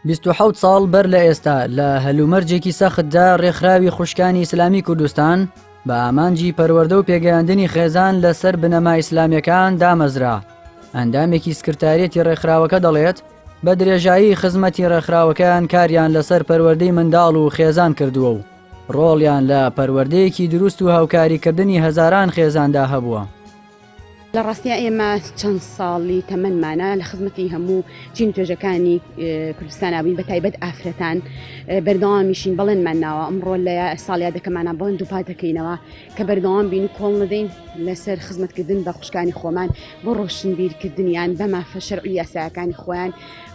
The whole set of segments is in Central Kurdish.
27 ساڵ بەر لە ئێستا لە هەلومەرجێکی سەختدا ڕێکخراوی خوشکانی ئیسلامی کوردستان بە ئامانجی پەروەردە و پێگەیاندنی خێزان لەسەر بنەما ئیسلامیەکان دامەزرا. ئەندامێکی سکرتاریەتی ڕێکخراوەکە دەڵێت، بە درێژایی خزمەتی ڕێکخراوەکەیان کاریان لەسەر پەروەردەی منداڵ و خێزان کردووە و ڕۆڵیان لە پەروەردەیەکی دروست و هاوکاریکردنی هەزاران خێزاندا هەبووە. لە ڕاستیا ئێمە چەند ساڵی تەمەنمانە لە خزمەتی هەموو چین و توێژەکانی کوردستان بووین بە تایبەت ئافرەتان بەردەوامیشین بەڵێنمان ناوە ئەمڕۆ لە ساڵیادەکەمانە بەڵێن دووپات دەکەینەوە کە بەردەوام بین و کۆڵ نەدەین لەسەر خزمەتکردن بە خوشکانی خۆمان بۆ ڕۆشنبیرکردنیان بە مافە شەرعی یاساکانی خۆیان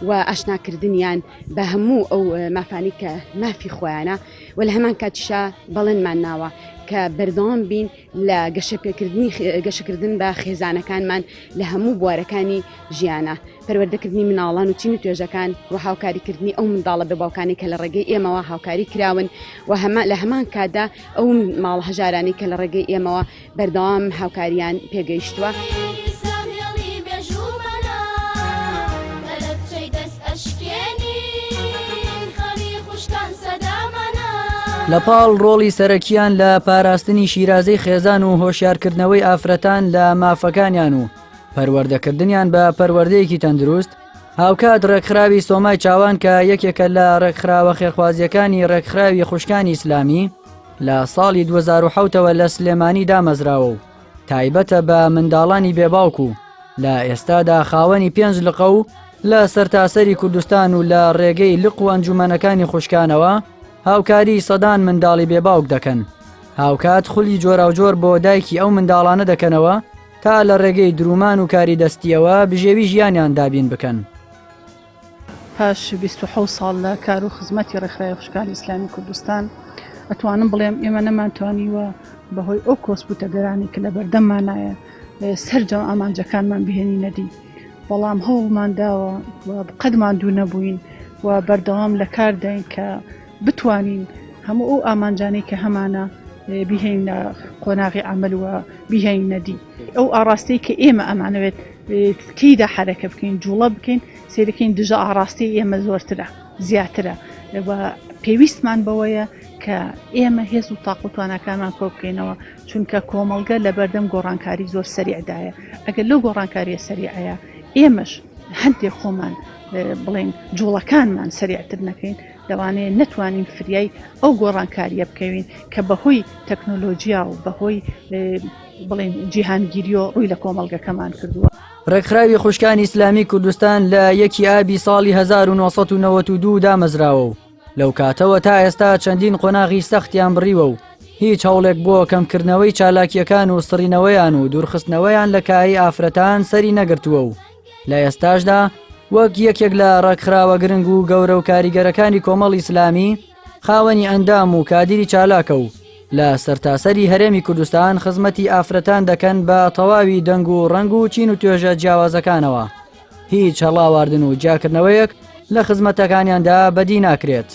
و ئاشناکردنیان بە هەموو ئەو مافانی کە مافی خۆیانە و لە هەمان کاتیشا بەڵێنمان ناوە کە بەردەوام بین لە گەشەپێکردنی گەشەکردن بە خێزانەکانمان لە هەموو بوارەکانی ژیانە پەروەردەکردنی مناڵان و چین و توێژەکان و هاوکاریکردنی ئەو منداڵە بێ باوکانی کە لە ڕێگەی ئێمەوە هاوکاری کراون و هەمە لە هەمان کاتدا ئەو ماڵ هەژارانی کە لە ڕێگەی ئێمەوە بەردەوام هاوکاریان پێگەیشتووە. لە پاڵ ڕۆڵی سەرەکییان لە پاراستنی شیرازەی خێزان و هۆشیارکردنەوەی ئافرەتان لە مافەکانیان و پەروەردەکردنیان بە پەروەردەیەکی تەندروست، هاوکات ڕێکخراوی سۆمای چاوان کە یەکێکە لە ڕێکخراوە خێرخوازییەکانی ڕێکخراوی خوشکانی ئیسلامی لە ساڵی 2007ەوە لە سلێمانی دامەزراوە و تایبەتە بە منداڵانی بێ باوک و لە ئێستادا خاوەنی پێنج لقە و لە سەرتاسەری کوردستان و لە ڕێگەی لق و ئەنجومەنەکانی خوشکانەوە هاوکاری سەدان منداڵی بێ باوک دەکەن هاوکات خولی جۆراوجۆر بۆ دایکی ئەو منداڵانە دەکەنەوە تا لە ڕێگەی درومان و کاری دەستیەوە بژێوی ژیانیان دابین بکەن. پاش 27 ساڵ لە کار و خزمەتی ڕێکخراوی خوشکانی ئیسلامی کوردستان ئەتوانم بڵێم ئێمە نەمانتوانیوە بەهۆی ئەو کۆسپ و تەگەرانی کە لە بەردەممانایە سەرجەم ئامانجەکانمان بهێنینە دی بەڵام هەوڵمان داوە و قەت ماندوو نەبووین و بەردەوام لە کارداین کە بتوانین هەموو ئەو ئامانجانەی کە هەمانە بیهێنینە قۆناغی عەمەل و بیهێنینە دی. ئەو ئاڕاستەی کە ئێمە ئەمانەوێت تێیدا حەرەکە بکەین، جوڵە بکەین، سەیرەکەین دژە ئاڕاستەی ئێمە زۆرترە، زیاترە و پێویستمان بەوەیە کە ئێمە هێز و تاق و تواناکانمان کۆ بکەینەوە، چونکە کۆمەڵگە لەبەردەم گۆڕانکاری زۆر سەریعدایە، ئەگەر لەو گۆڕانکارییە سەریعەیە ئێمەش هەندێک خۆمان بڵێین جوڵەکانمان سەریعتر نەکەین، لەوانەیە نەتوانین فریای ئەو گۆڕانکارییە بکەوین کە بەهۆی تەکنۆلۆجیا و بەهۆی بڵێین جیهانگیرییەوە ڕووی لە کۆمەڵگەکەمان کردووە. ڕێکخراوی خوشکانی ئیسلامی کوردستان لە یەکی ئابی ساڵی 1992 دامەزراوە و لەو کاتەوە تا ئێستا چەندین قۆناغی سەختیان بڕیوە و هیچ هەوڵێک بۆ کەمکردنەوەی چالاکییەکان و سڕینەوەیان و دوورخستنەوەیان لە کایەی ئافرەتان سەری نەگرتووە و لە ئێستاشدا وەک یەکێک لە ڕێکخراوە گرنگ و گەورە و کاریگەرەکانی کۆمەڵی ئیسلامی خاوەنی ئەندام و کادیری چالاکە و لە سەرتاسەری هەرێمی کوردستان خزمەتی ئافرەتان دەکەن بە تەواوی دەنگ و ڕەنگ و چین و توێژە جیاوازەکانەوە هیچ هەڵاواردن و جیاکردنەوەیەک لە خزمەتەکانیاندا بەدی ناکرێت.